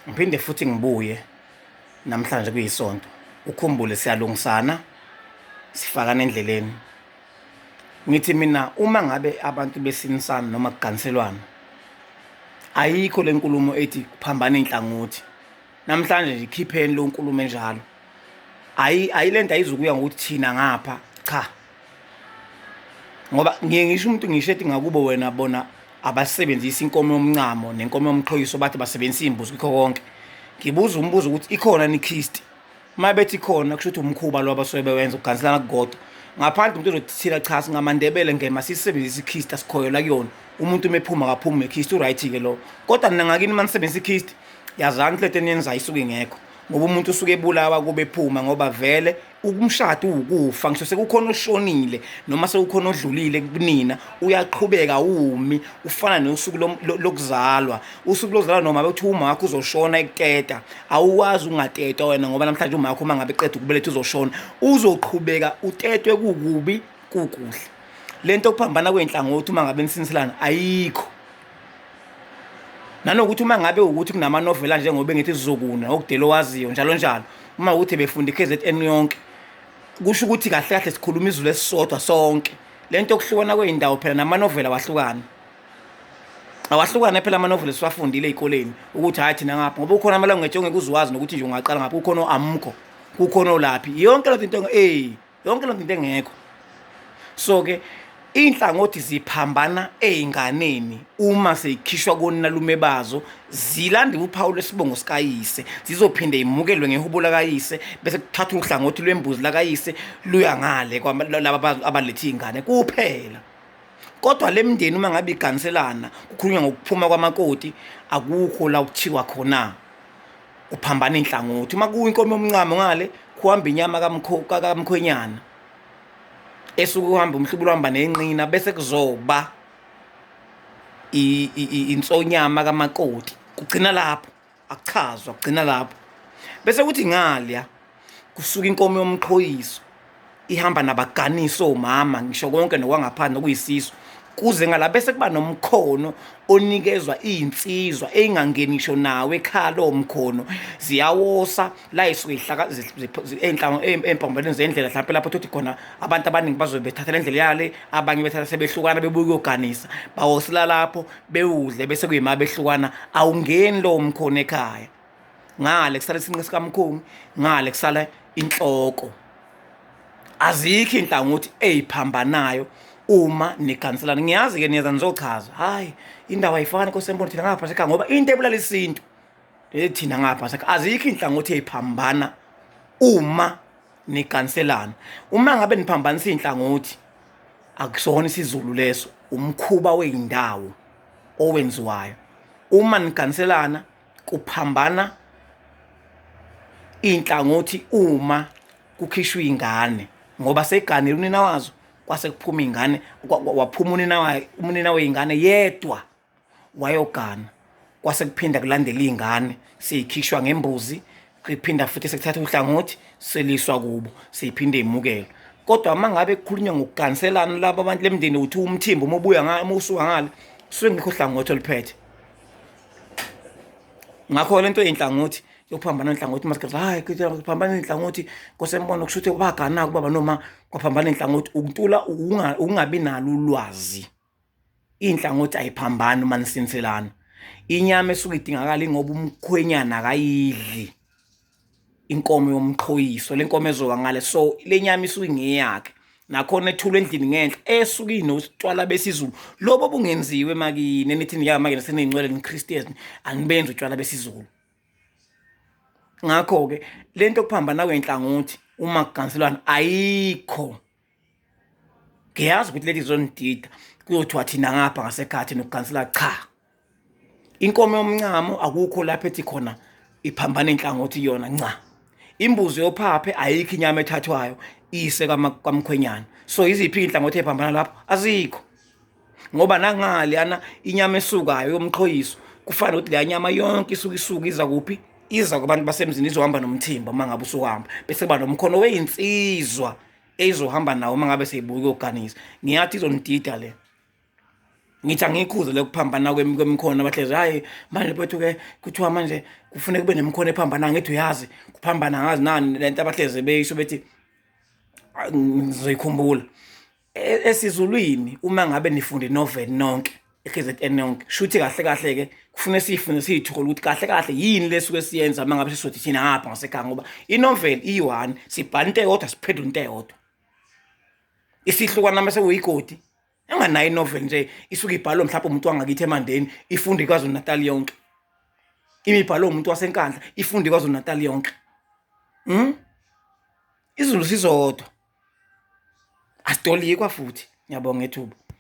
Ngiphinde futhi ngibuye namhlanje kuyisonto. Ukhumbule siyalungisana, sifakana endleleni. Ngithi mina uma ngabe abantu besinisana noma kuganiselwana, ayikho le nkulumo ethi kuphambana iy'nhlangothi. Namhlanje nje ikhipheni leyo nkulumo enjalo. Ayi ayi lento ayizukuya ngokuthi thina ngapha, cha. Ngoba ngiye ngisho umuntu ngisho ethi ngakubo wena bona abasebenzisi inkomo yomncamo nenkomo yomqhoyiso bathi basebenzisa iy'mbuzi kukho konke. Ngibuza umbuzo ukuthi ikhona yini ikhisti? Uma bethi ikhona kusho ukuthi umkhuba lo abasuke bewenza ukuganiselana kukodwa. Ngaphandle umuntu ozothi thina cha singamaNdebele ngema sisebenzisa ikhisti asikhoyelwa kuyona. Umuntu uma ephuma akaphumi ngekhisti u-right-ke lowo. Kodwa nina ngakini uma nisebenzisa ikhisti yazani ukuthi lento eniyenzayo isuke ingekho. Ngoba umuntu usuke ebulawa kube ephuma ngoba vele umshado uwukufa ngisho sekukhona oshonile noma sekukhona odlulile kunina uyaqhubeka umi ufana nosuku lokuzalwa usuku lokuzalwa noma bethi uma wakho uzoshona ekuteta awukwazi ungatetwa wena ngoba namhlanje uma wakho uma ngabe eqeda ukubeletha uzoshona uzoqhubeka utetwe kukubi kukuhle lento okuphambana kwenhlangothi uma ngabe nisiniselana ayikho nanokuthi uma ngabe ukuthi kunamanovela njengoba ngithi sizokuna okudela owaziyo njalo njalo uma ukuthi befunda i-KZN yonke kusho ukuthi kahle kahle sikhuluma izulu esisodwa sonke le nto yokuhlukana kwey'ndawo phela namanovela awahlukani awahlukane phela amanovela esiwafundile ey'koleni ukuthi hhayi thina ngapha ngoba ukhona ama-language ongeke uziwazi nokuthi nje ungaqala ngapha kukhona o-amkho kukhona olaphi yonke loo nto eh yonke loo nto engekho so-ke iy'nhlangothi ziphambana ey'nganeni uma seyikhishwa koninalume bazo zilande uphawu lwesibongo sikayise zizophinde imukelwe ngehubo lakayise bese kuthathwa uhlangothi lwembuzi lakayise luya ngale laba abalethe iy'ngane kuphela kodwa le mndeni uma ngabe iganiselana kukhulunywa ngokuphuma kwamakoti akukho la kuthiwa khona kuphambana inhlangothi uma kuwa inkomo yomncamo ngale kuhamba inyama kamkhwenyana esuke uhamba umhlubulo uhamba nenqina bese kuzoba insonyama kamakoti kugcina lapho akuchazwa kugcina lapho bese kuthi ngalya kusuka inkomo yomqhoyiso ihamba nabaganisi omama ngisho konke nokwangaphandle okuyisisu kuze ngala bese kuba nomkhono onikezwa iy'nsizwa ey'ngangeni ngisho nawo ekhaya lowo mkhono ziyawosa la isuke ihlaka ey'mpambanweni zendlela mhlawumpe lapho thothi khona abantu abaningi bazobe bethatha le ndlela yale abanye bethatha sebehlukana bebuye ukuyoganisa bawosela lapho bewudle bese kuyima behlukana awungeni lowo mkhono ekhaya ngale kusala isinqe sikamkhongi ngale kusala inhloko azikho inhlangothi eziphambanayo uma niganiselana ngiyazi ke niyeza nizochaza hayi indawo ayifani nkosi embono thina ngapha sekhaya ngoba into ebulala isintu thina ngapha sekhaya azikho inhlangothi eziphambana uma niganiselana uma ngabe niphambanisa inhlangothi akusona isiZulu leso umkhuba weindawo owenziwayo uma niganiselana kuphambana inhlangothi uma kukhishwa ingane ngoba seganile unina wazo kwase kuphuma ingane waphuma unina wayo unina weyingane yedwa wayogana kwase kuphinda kulandela ingane siyikhishwa ngembuzi kuphinda futhi sekuthatha uhlangothi seliswa kubo siyiphinde imukelwe kodwa uma ngabe kukhulunywa ngokuganiselana laba abantu lemndeni uthi umthimba uma ubuya ngale uma usuka ngale suke ngikho hlangothi oluphethe ngakho lento yinhlangothi yokuphambana inhlangothi masikhathi hayi kuphambana inhlangothi kosembona kusho ukuthi bagana kubaba noma kwaphambana inhlangothi ukuntula ukungabi nalo ulwazi inhlangothi ayiphambani uma nisinselana inyama esuke idingakala ingoba umkhwenyana akayidli inkomo yomqhoyiso lenkomo ezowa ngale so le nyama isuke ingeyakhe nakhona ethulwe endlini ngenhla esuke inotshwala besizulu lobo bungenziwe emakini enithi niyamakini seningcwele niChristian anibenzi utshwala besizulu ngakho-ke le nto yokuphambana kwenhlangothi uma kuganselwana ayikho ngiyazi ukuthi leli zonidida kuyothiwa thina ngapha ngasekhathi nokugansela cha Inkomo yomncamo akukho lapho ethi khona iphambana inhlangothi yona nca. Imbuzi yophaphe ayikho inyama ethathwayo iyise kwamkhwenyana. So iziphi inhlangothi ephambana lapho? Azikho. Ngoba nangale yana inyama esukayo yomqhoyiso kufana ukuthi leya nyama yonke isuke isuka iza kuphi? Iza kubantu basemzini izohamba nomthimba uma ngabe usuhamba. Bese kuba nomkhono weyinsizwa ezohamba nawo uma ngabe seyibuya ukuyoganisa. Ngiyathi izonidida le. Ngithi angiyikhuze le kuphambana kwemikhono abahlezi hayi manje mfethu ke kuthiwa manje kufuneka kube nemikhono ephambana ngithi uyazi kuphambana ngazi nani lento abahlezi beyisho bethi ngizoyikhumbula esizulwini uma ngabe nifunda inovel nonke eKZN nonke shuthi kahle kahle ke kufuneka siyifunde siyithole ukuthi kahle kahle yini lesuke siyenza uma ngabe sisothi thina ngapha ngasekhaya ngoba inovel iyi-one sibhala into eyodwa siphendula into eyodwa isihlukwana mase kuyigodi enganayo inovel nje isuke ibhalwe mhlawumbe umuntu wangakithi emandeni ifunde iKwaZulu Natal yonke imibhalo umuntu wasenkandla ifunde iKwaZulu Natal yonke izulu sizodwa asitolikwa futhi ngiyabonga ethuba.